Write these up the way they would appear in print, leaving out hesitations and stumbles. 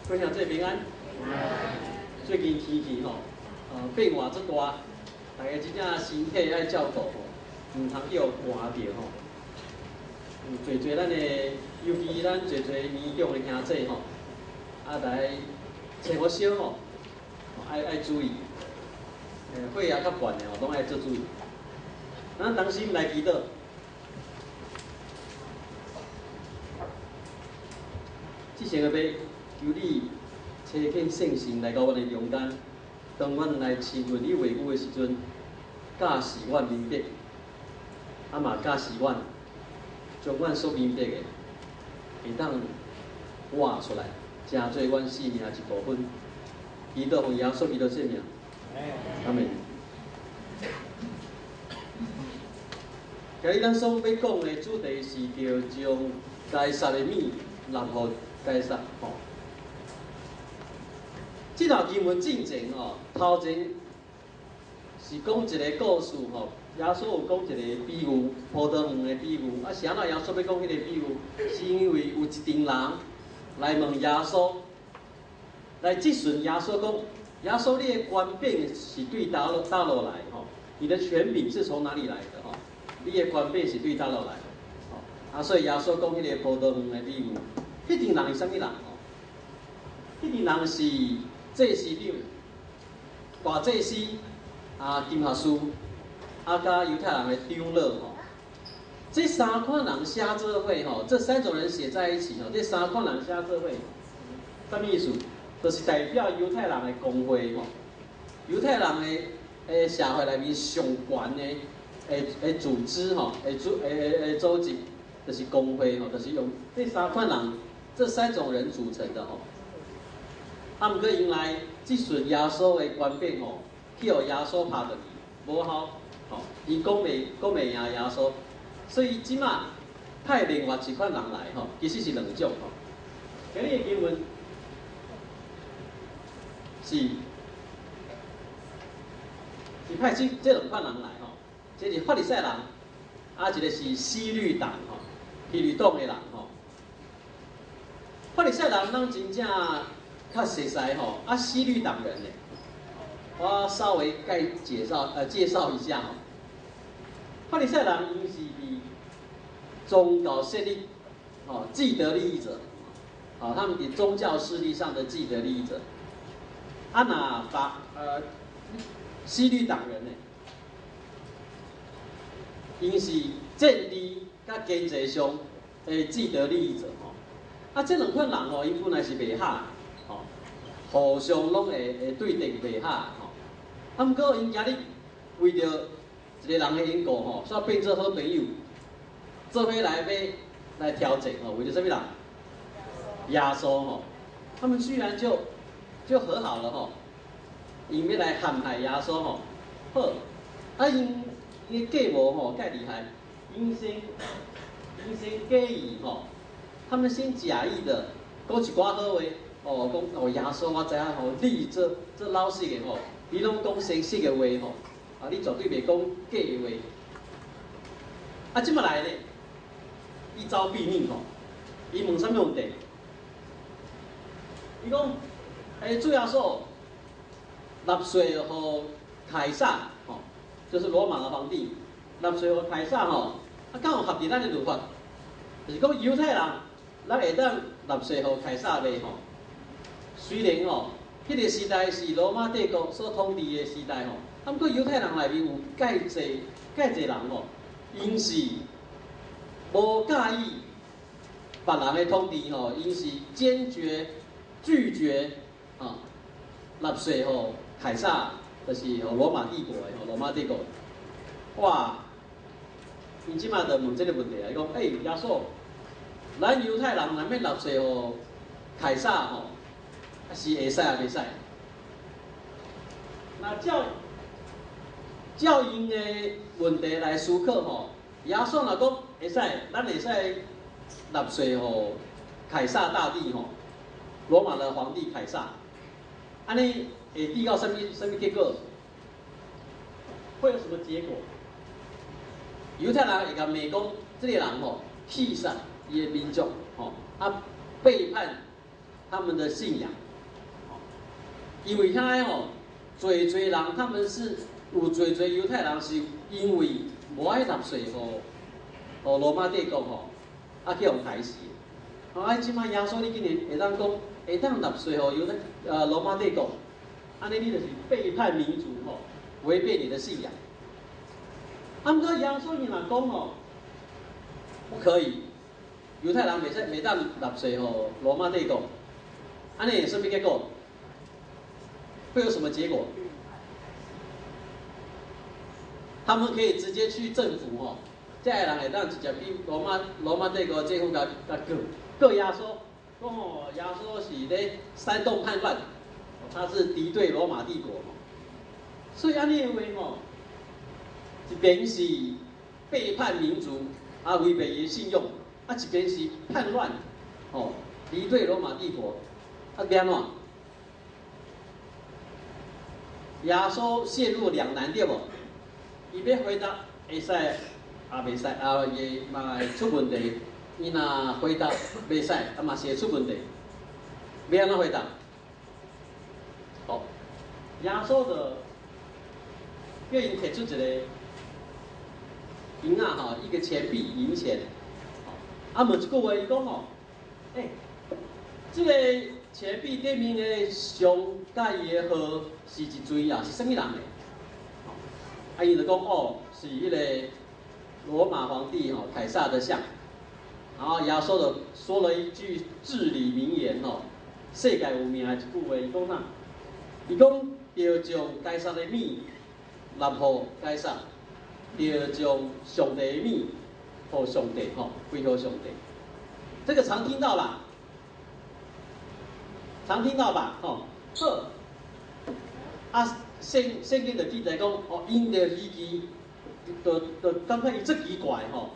各位兄弟平安。最近天氣吼，變化足大，大家真正身體愛照顧吼，毋通去予寒著吼。有濟濟咱的，尤其咱濟濟年長的兄弟吼，啊來穿予少吼，愛注意。血壓較懸的吼，攏愛做注意。咱同心來祈禱。至聖的父，求你差遣聖神來到阮的中間，當阮來親近你話語的時陣，教示阮明白，啊嘛教示阮，將阮所明白的會當活出來，成做阮生命一部分。祈禱奉耶穌基督聖名，阿們。今日咱所欲講的主題是著將該撒的物納予該撒吼。這段經文進前吼，頭前是講一个故事吼，耶穌有講一个比喻，葡萄園的比喻。啊，是按怎耶穌欲講彼个比喻？是因為有一陣人來問耶穌，來質詢耶穌講：耶穌，你的權柄是對佗落佗落來吼？你的權柄是從哪裡來的吼？你的權柄是對佗落來？吼啊，所以耶穌講彼个葡萄園的比喻。彼陣人是啥物人吼？彼陣人是祭司長、大祭司啊、經學師啊，佮猶太人的長老吼。這三款人寫做伙吼，這三種人寫在一起吼，這三款人寫做伙，啥物意思？就是代表猶太人的公會吼，猶太人的社會內面上懸的組織吼，的組織，就是公會吼，就是用這三款人、這三種人組成的吼。啊，毋過𪜶來質詢耶穌的權柄吼，去予耶穌拍轉去，無效吼，伊講袂贏耶穌，所以這馬派另外一款人來吼，其實是兩種吼。今日的經文是派這兩款人來吼，這是法利賽人，啊，一个是希律黨吼，希律黨的人吼。法利賽人攏真正較熟似吼，啊，希律黨人呢，我稍微介紹一下吼。法利賽人𪜶是佇宗教勢力，吼，既得利益者，吼，他們佇宗教勢力上的既得利益者。啊，若希律黨人呢，𪜶是政治佮經濟上的既得利益者吼。啊，這兩款人吼，𪜶本來是袂合，吼，互相攏會對敵袂合吼。啊，毋過𪜶今日為著一个人的緣故吼，煞變做好朋友，做伙來欲來挑戰吼，為著啥物人？耶穌吼，他們居然就和好了吼，𪜶欲來陷害耶穌吼。好，啊𪜶𪜶的計謀吼，蓋厲害，𪜶先假意吼，他們先假意的講一寡好話，哦，講哦耶穌我知影吼，你做做老實的吼，你攏講誠實的話吼，啊，你絕對袂講假的話。啊，這馬來咧，伊走秘密吼，伊問啥物問題？伊講，欸，主耶穌納稅予凱撒吼，就是羅馬的皇帝，納稅予凱撒吼，啊，敢有合佇咱的律法？就是講猶太人，咱會當納稅予凱撒袂吼？雖然吼，彼个時代是羅馬帝國所統治的時代吼，啊，毋過猶太人內面有蓋濟蓋濟人吼，𪜶是無佮意別人的統治吼，𪜶是堅決拒絕啊納稅予凱撒，就是予羅馬帝國的吼，羅馬帝國。哇！𪜶這馬就問這个問題啊，伊講：欸，耶穌，咱猶太人若欲納稅予凱撒吼，啊是會使抑袂使？若照𪜶的問題來思考吼，耶穌若講會使，咱會使納稅予凱撒大帝吼，羅馬的皇帝凱撒，按呢會得到啥物啥物結果？會有什麼結果？猶太人會共罵講，這个人吼棄殺伊的民族吼，啊背叛他們的信仰。因為遐吼，濟濟人，他們是有濟濟猶太人是因為無愛納稅予羅馬帝國吼，啊去予刣死。啊，這擺耶穌你竟然會當講會當納稅予猶太羅馬帝國，按呢你就是背叛民族吼，違背你的信仰。啊，毋過耶穌伊若講吼，不可以，猶太人袂使袂當納稅予羅馬帝國，按呢會啥物結果？會有什麼結果？他們可以直接去政府吼，這个人會當直接去羅馬帝國政府共告告耶穌，講吼耶穌是咧煽動叛亂，他是敵對羅馬帝國，所以按呢的話吼，一邊是背叛民族，啊違背伊信用，啊一邊是叛亂，吼敵對羅馬帝國，啊欲按怎？耶穌陷入兩難對無？伊欲回答會使，也袂使，啊伊嘛會出問題。伊若回答袂使，啊嘛是會出問題。欲按怎回答？好，耶穌就叫𪜶提出一個銀仔吼，一個錢幣銀錢。啊問一句話，伊講吼，欸，這個錢幣頂面的像佮伊的號是一對啊，是啥物人的？啊，伊就講哦，是彼個羅馬皇帝吼凱撒的像。然後耶穌就說了一句至理名言吼，世界有名的一句話，伊講啥？伊講著將凱撒的物納予凱撒，著將上帝的物予上帝吼，歸予上帝。這個常聽到吧？常聽到吧？吼，好。啊，聖經就記載講，哦，𪜶著稀奇，就感覺伊足奇怪吼，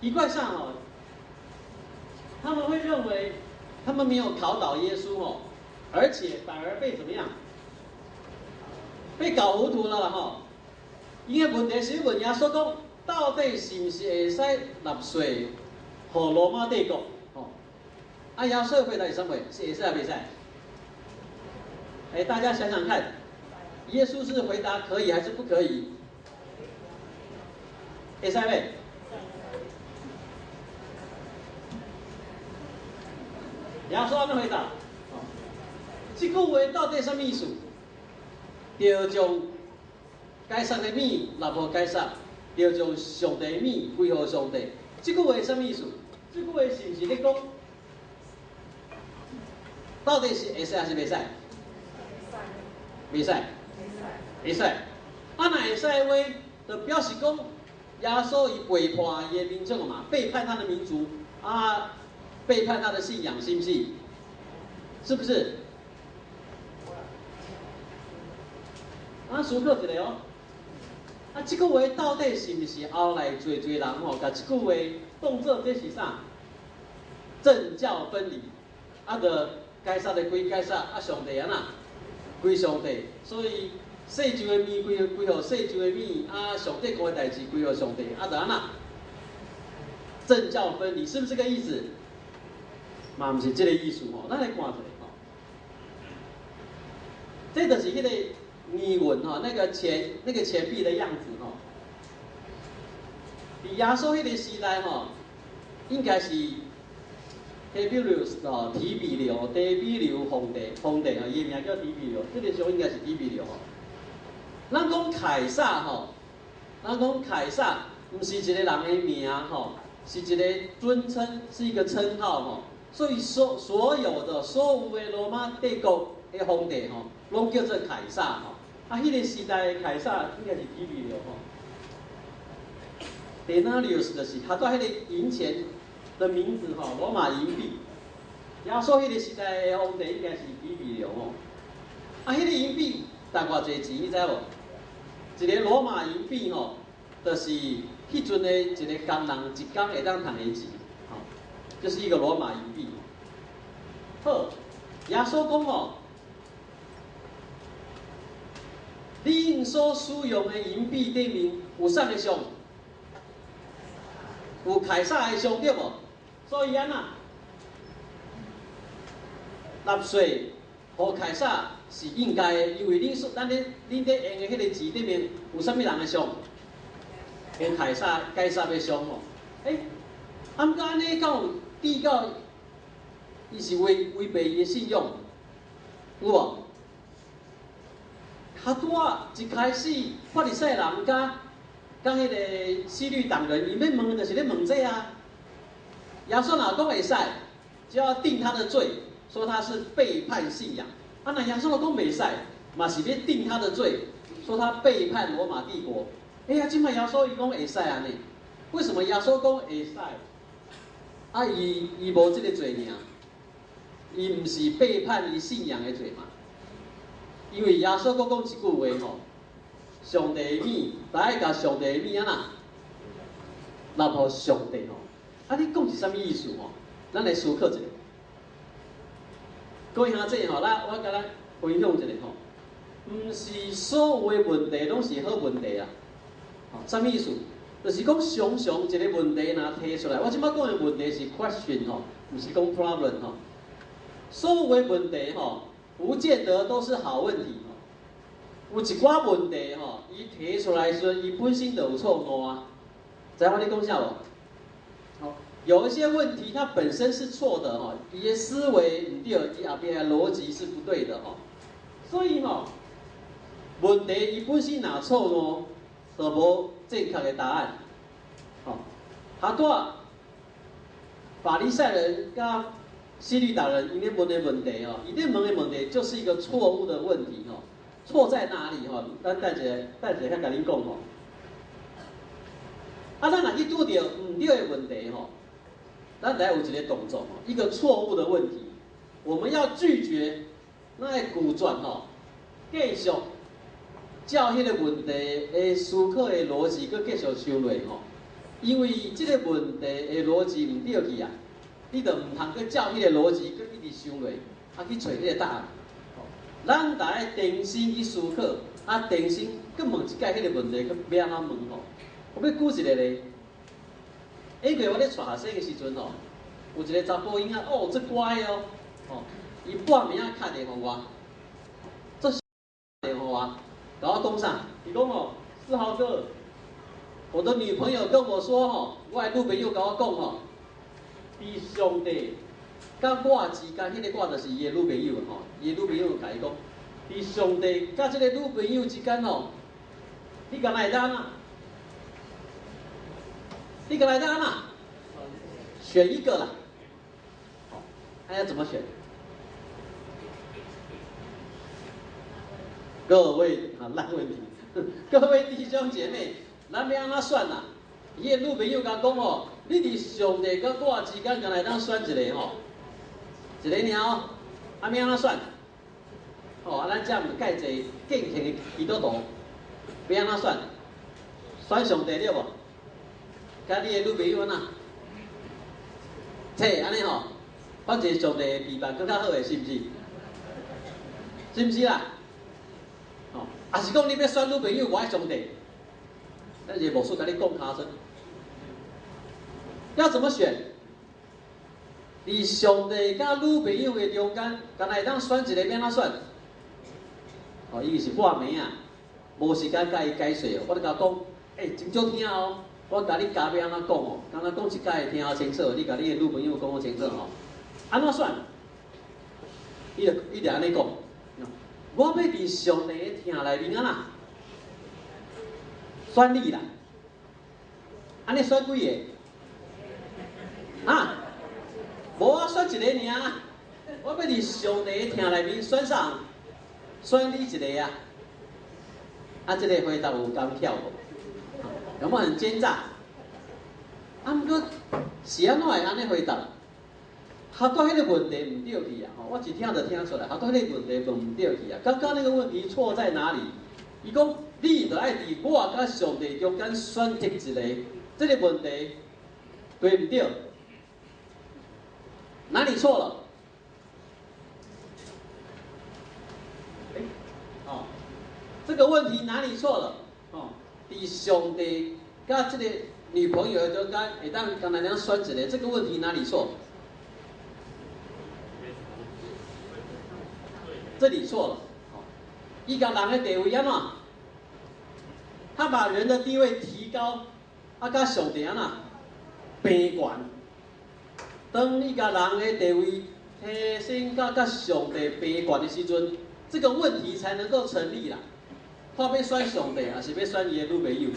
奇怪啥吼？他們會認為他們沒有考倒耶穌哦，而且反而被怎麼樣？被搞糊塗了吼。伊的問題是問耶穌講，到底是毋是會使納稅予羅馬帝國？吼，啊，耶穌回答是啥物？是會使抑袂使？哎，大家想想看，耶穌是回答可以還是不可以？會使袂？耶穌按怎回答？這句話到底啥物意思？著將凱撒的物納予凱撒，著將上帝的物歸予上帝。這句話啥物意思？這句話是毋是咧講？到底是會使還是袂使？袂使，會使。啊，若會使的話，就表示講耶穌伊背叛伊的民族嘛，背叛他的民族啊，背叛他的信仰，是毋是？是不是？啊，思考一下哦。啊，這句話到底是毋是後來濟濟人吼，共這句話當做這是啥？政教分離，啊，就凱撒的歸凱撒，啊，上帝按怎？歸上帝。所以世上的物歸予世上的物，啊，上帝國的代誌歸予上帝，啊，就按怎？政教分離是不是這個意思？嘛，毋是這個意思吼。咱來看一下吼，這就是彼個銀元吼，那個錢幣的樣子吼。佇耶穌彼個時代吼，應該是 Tiberius 吼，提比略，提比略皇帝，皇帝吼，伊的名叫提比略，這個時候應該是提比略吼。咱講凱撒吼，咱講凱撒，毋是一個人的名吼，是一個尊稱，是一個稱號吼。所以所有的羅馬帝國的皇帝吼，攏叫做凱撒吼。啊，彼個時代的凱撒應該是提比略吼。Denarius 就是他在彼個銀錢的名字吼，羅馬銀幣。耶穌彼個時代的皇帝應該是提比略吼。啊，彼個銀幣值偌濟錢，你知無？一個羅馬銀幣吼，就是彼陣的一個工人一工會當趁的錢，吼，就是一個羅馬銀幣。好，耶穌講吼，恁所使用的銀幣頂面有啥个像？有凱撒的像對無？所以按怎？納稅予凱撒是應該的，因為恁所咱咧恁咧用的彼个錢頂面有啥物人的像？有凱撒該撒的像吼。欸，啊，毋過按呢敢有致到伊是違背伊的信仰，有無？較拄仔一開始法利賽人佮彼个希律黨人，伊欲問的就是咧問這啊。耶穌若講會使，就要定他的罪，說他是背叛信仰。啊，若耶穌若講袂使，嘛是欲定他的罪，說他背叛羅馬帝國。哎呀，這擺耶穌伊講會使按呢？為什麼耶穌講會使？啊，伊無這个罪名，伊毋是背叛伊信仰的罪嘛？因為耶穌閣講一句話吼，上帝的物，著愛共上帝的物按怎？納予上帝吼。啊，你講是啥物意思吼？咱來思考一下。各位兄弟吼，來我共咱分享一下吼。毋是所有的問題攏是好問題啊。吼，啥物意思？就是講常常一个問題若提出來，我這擺講的問題是 question 吼，毋是講 problem 吼。所有的問題吼，不見得都是好問題吼。有一寡問題吼，伊提出來時陣，伊本身就有錯誤啊。知影我咧講啥無？好，有一些問題它本身是錯的吼，伊的思維毋對，伊後壁的邏輯是不對的吼。所以吼，問題伊本身若錯誤，就無正確的答案。吼，哈拄法利賽人佮希律黨人𪜶咧問的問題哦，伊咧問的問題就是一個錯誤的問題吼，錯在哪裡吼？咱等一下，等一下再共恁講吼。啊，咱若去拄著毋對的問題吼，咱來有一个動作吼，一個錯誤的問題，我們要拒絕，咱會拒絕吼，繼續照彼个問題的思考的邏輯，閣繼續想落吼，因為這个問題的邏輯毋對去啊，你就毋通閣照彼个邏輯閣一直想落，啊去揣彼个答案。咱著愛重新去思考，啊，重新閣問一擺彼个問題，閣欲按怎問吼？我欲舉一个例，因為我咧帶學生的時陣吼，有一个查甫囡仔，哦，足乖哦，吼，伊半暝仔敲電話予我，足電話予我，共我講啥？伊講哦，世豪哥，我的女朋友跟我說吼，我的女朋友共我講吼，佇上帝佮我之間，彼个我就是伊的女朋友吼，伊的女朋友共伊講，佇上帝佮這个女朋友之間吼，你敢會當啊？你敢會當啊？選一個啦。好，還要怎麼選？各位啊，爛問題。各位弟兄姐妹，咱欲按怎選啦？伊的女朋友共講哦，你佇上帝佮我之間，敢會當選一个吼？一個爾哦，啊欲按怎選？吼，啊，咱遮毋是蓋濟敬虔的基督徒，欲按怎選？選上帝對無？佮你的女朋友按怎？切，按呢吼，反正上帝的陪伴閣較好的，是毋是？是毋是啦？吼，抑是講你欲選女朋友，無愛上帝？咱是牧師共你講跤說，要怎麼選？佇上帝佮女朋友的中間，敢會當選一个，欲按怎選？哦，伊是半暝仔，無時間共伊解釋哦。我就共講，欸，真少聽哦。我共你教欲按怎講哦，敢若講一擺會聽予清楚，你共你的女朋友講予清楚吼。按怎選？伊就按呢講，我欲佇上帝的疼內面按怎？選你啦。按呢選幾个？啊？無我選一个爾，我欲佇上帝的疼內面選啥？選你一个啊！啊，這个回答有夠巧無？有無很奸詐？啊，毋過是按怎會按呢回答？哈拄彼个問題毋對去啊！吼，我一聽就聽出來，哈拄彼个問題問毋對去啊！剛剛那個問題錯在哪裡？伊講你著愛佇我佮上帝中間選擇一个，這个問題對毋對？哪裡錯了？欸，哦，這個問題哪裡錯了？哦，佇上帝佮這个女朋友中間會當敢若選一个，這個問題哪裡錯？這裡錯了。伊共人的地位按怎？他把人的地位提高，啊，佮上帝按怎？平懸。當伊共人的地位提升到佮上帝平懸的時陣，這個問題才能夠成立啦。看欲選上帝，抑是欲選伊的女朋友？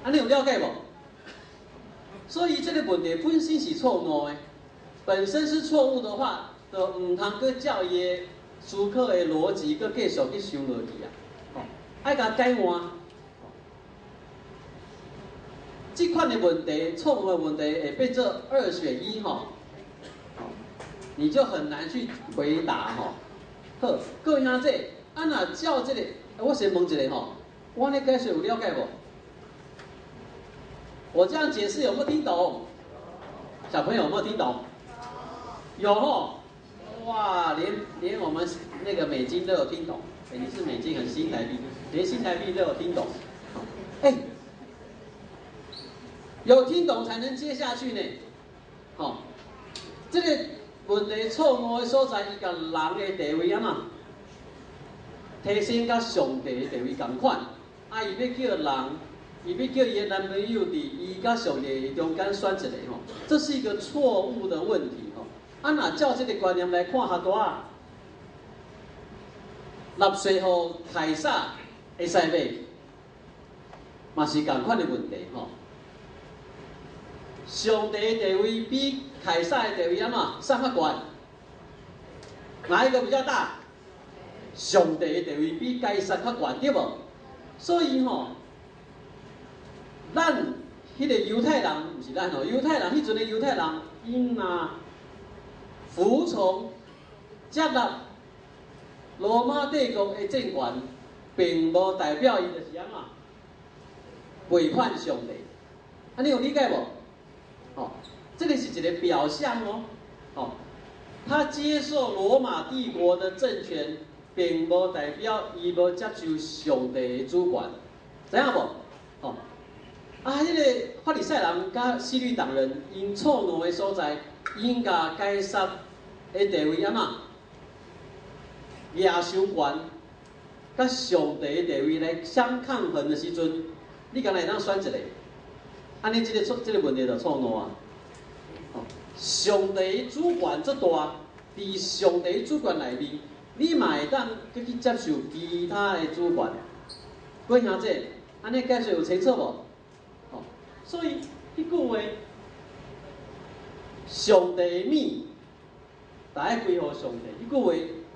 按呢有了解無？所以這個問題本身是錯誤的，本身是錯誤的話，就毋通閣照伊的思考的邏輯，閣繼續去想落去啊！吼，愛共改換。這款的問題，錯誤的問題會變做二選一吼，你就很難去回答吼。好，各位兄弟，啊若照這個，我先問一下吼，我按呢解釋有了解無？我這樣解釋有沒有聽懂？小朋友有沒有聽懂？有吼！哇，連我們那個美金都有聽懂。欸，你是美金還是新台幣？連新台幣都有聽懂。欸，有聽懂才能接下去呢。吼，這個問題錯誤的所在，伊共人的地位按怎提升佮上帝的地位仝款，啊，伊欲叫人，伊欲叫伊的男朋友佇伊佮上帝中間選一個吼，這是一個錯誤的問題吼。啊，若照這個觀念來看，哈多啊，納稅予凱撒會使袂？嘛是仝款的問題吼。上帝的地位比凱撒的地位按怎？啥較懸？哪一個比較大？上帝的地位比凱撒較懸，對無？所以吼，咱彼個猶太人，毋是咱吼，猶太人彼陣的猶太人，𪜶若服從接納羅馬帝國的政權，並無代表伊就是按怎背叛上帝。按呢有理解無？吼，這個是一個表象哦。吼，他接受羅馬帝國的政權，並無代表伊無接受上帝的主權，知影無？吼，啊，彼個法利賽人佮希律黨人，𪜶錯誤的所在，𪜶共凱撒的地位按怎？舉傷懸，佮上帝的地位來相抗衡的時陣，你敢若會當選一個？按呢，這個問題就錯誤啊！上帝主權這大，佇上帝主權內面，你嘛會當閣去接受其他的主權。各位兄弟，按呢解釋有清楚無？吼，所以彼句話，上帝的物，著愛歸予上帝。彼句話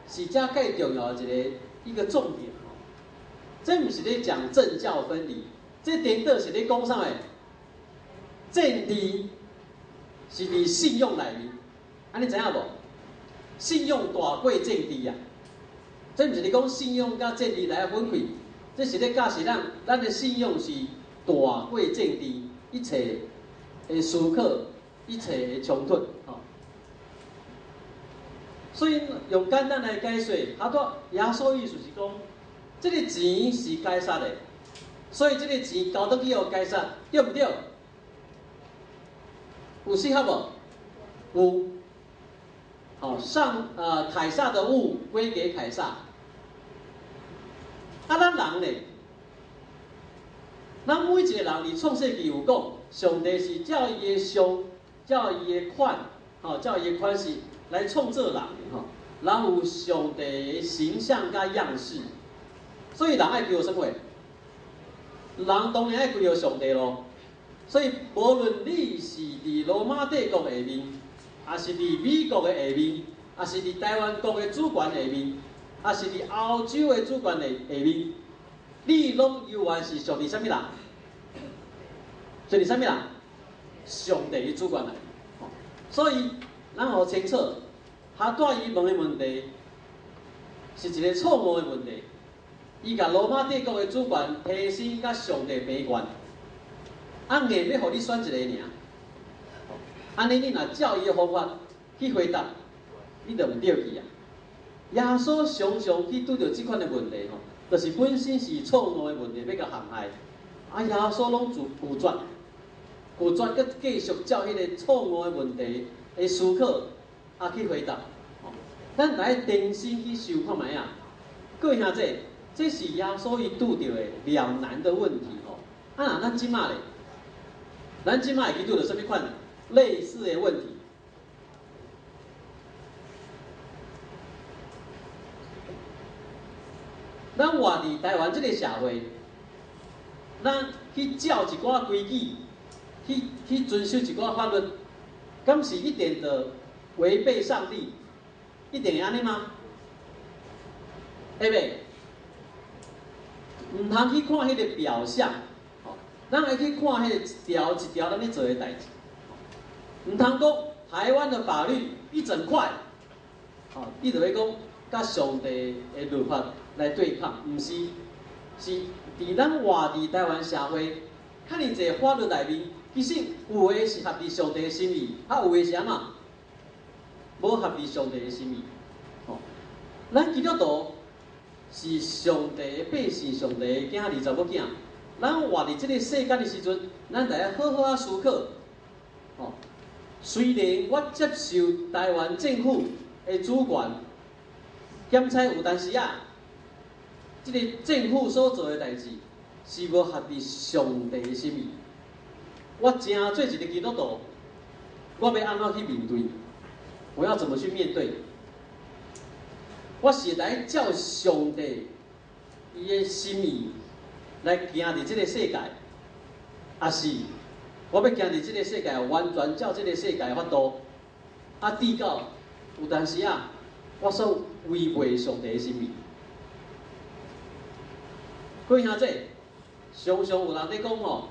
是遮蓋重要的一個重點吼。這毋是咧講政教分離，這顛倒是咧講啥物？政治是佇信仰內面，按呢知影無？信仰大過政治啊！這毋是咧講信仰佮政治來分開，這是咧教示咱，咱的信仰是大過政治一切的思考、一切的衝突，吼。所以用簡單來解說，哈多耶穌意思是講，這個錢是凱撒的，所以這個錢交轉去予凱撒，對毋對？有適合無？有。好，上凱撒的物歸給凱撒。啊，咱人呢？咱每一個人佇創世記有講，上帝是照伊的像，照伊的款，吼，照伊的款式來創造人的吼。人有上帝的形象佮樣式，所以人愛歸予啥物？人當然愛歸予上帝咯。所以，無論你是佇羅馬帝國下面，抑是佇美國的下面，抑是佇台灣國的主權下面，抑是佇歐洲的主權下面，你攏猶原是屬佇啥物人？屬佇啥物人？上帝的主權內。所以，咱予清楚，哈帶伊問的問題是一個錯誤的問題。伊共羅馬帝國的主權提升佮上帝平懸。啊，硬欲予你選一個爾，按呢你若照伊的方法去回答，你就毋對去啊。耶穌常常去拄著這款的問題吼，就是本身是錯誤的問題，欲共陷害。啊，耶穌攏拒絕，拒絕閣繼續照彼個錯誤的問題的思考啊去回答。咱來重新去想看覓啊！各位兄弟，這是耶穌伊拄著的兩難的問題吼。啊，若咱這馬咧，咱這馬會去拄著啥物款類似的問題？咱活佇台灣這个社會，咱去照一寡規矩，去遵守一寡法律，敢是一定著違背上帝？一定會按呢嗎？會袂？毋通去看彼个表象，吼，咱愛去看彼个一條一條咱咧做的代誌。毋通講台灣的法律一整塊，吼，你就欲講佮上帝的律法來對抗，毋是，是佇咱活佇台灣社會，較爾濟法律內面，其實有的是合佇上帝的心意，啊，有的是按怎？無合佇上帝的心意。吼，咱基督徒是上帝的百姓，上帝的囝兒查某囝。咱活佇這个世間的時陣，咱著愛好好仔思考。吼，雖然我接受台灣政府的主權，檢採有當時仔，這个政府所做的代誌是無合佇上帝的心意。我成做一个基督徒，我欲按怎去面對？我要怎麼去面對？我是來照上帝伊的心意來行佇這个世界，抑是我欲行佇這个世界，完全照這个世界的法度，啊，至到有當時仔，我所違背上帝的心意。各位兄弟，常常有人咧講吼，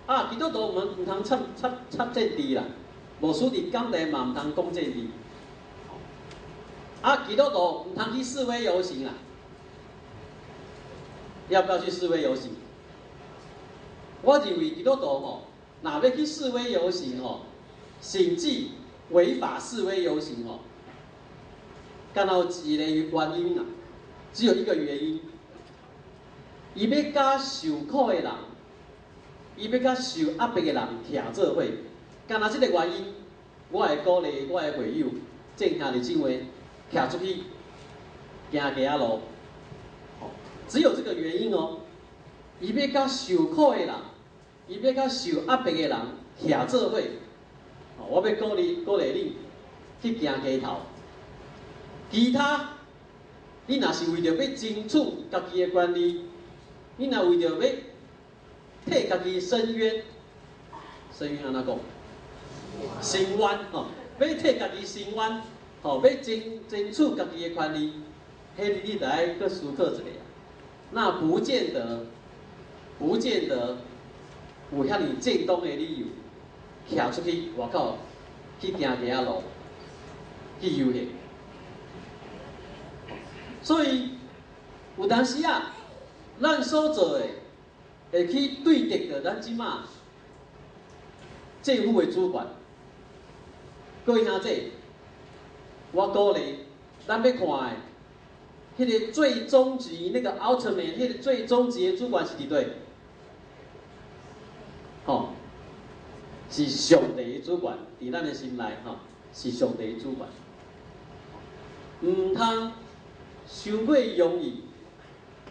啊，基督徒毋通插政治啦，無輸佇講台嘛毋通講政治。啊，基督徒毋通去示威遊行啦，要不要去示威遊行？我認為基督徒吼，若欲去示威遊行吼，甚至違法示威遊行吼，敢若有一個原因啦，只有一個原因，伊欲佮受苦的人，伊欲佮受壓迫的人徛做伙，敢若這個原因，我會鼓勵我的會友、正兄弟姊妹徛出去行街仔路，只有這個原因哦。伊欲佮受苦的人，伊欲佮受壓迫的人徛做伙，我欲鼓勵你去行街頭。其他，你若是為著欲爭取家己的權利，你若為著欲替家己伸冤，伸冤按怎講？伸冤吼，欲替家己伸冤，吼，欲爭取家己的權利，彼你著愛閣思考一下。那不見得有遐爾正當的理由，徛出去外口去行街仔路去遊行。所以有當時仔，咱所做的會去對敵著咱這馬政府的主權。各位兄弟，我鼓勵咱欲看的，彼个最終極那個 ultimate，彼个最終極的主權是佇佗？吼，是上帝的主權，佇咱的心內吼，是上帝的主權。毋通傷過容易，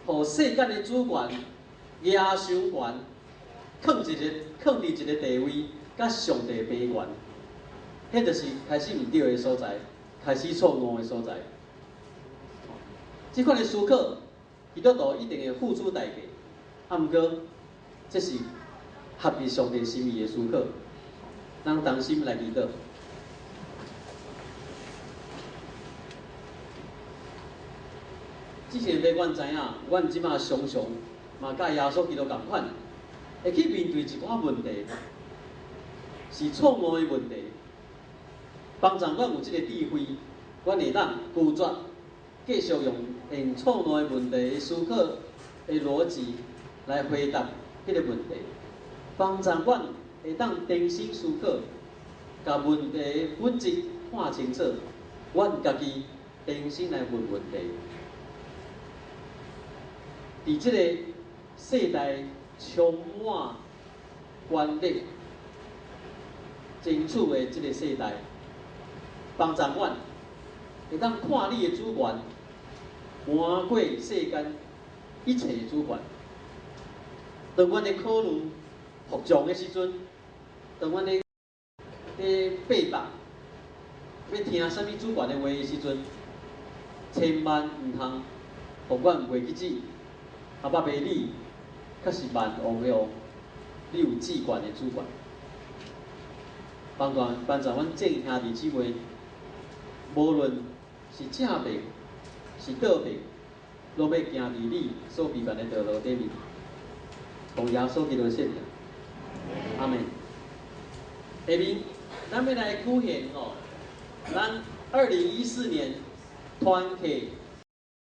予世間的主權壓傷懸，囥佇一个地位，佮上帝平懸，彼就是開始毋對的所在，開始錯誤的所在。這款的思考，基督徒一定會付出代價。啊，毋過這是合佇上帝心意的思考，咱同心來祈禱。之前欲阮知影，阮這馬常常嘛佮耶穌基督仝款，會去面對一寡問題，是錯誤的問題。幫助阮有這个智慧，阮會當拒絕繼續用錯誤的問題思考的邏輯來回答彼个問題。幫助阮會當重新思考，共問題的本質看清楚，阮家己重新來問問題。佇這个世代充滿權力爭取的這个世代，幫助阮會當看你的主權，瞞過世間一切的主權。當阮咧考慮服從的時陣，當阮咧咧拜拜，欲聽啥物主權的話的時陣，千萬毋通予阮袂記住，阿爸爸你確是萬王的王，你有至懸的主權。幫助幫助阮眾兄弟姊妹，無論是正爿是倒爿，攏欲行佇你所預備的道路頂面。奉耶穌基督的聖名，阿們。下面咱欲來舉行吼，咱2014年團契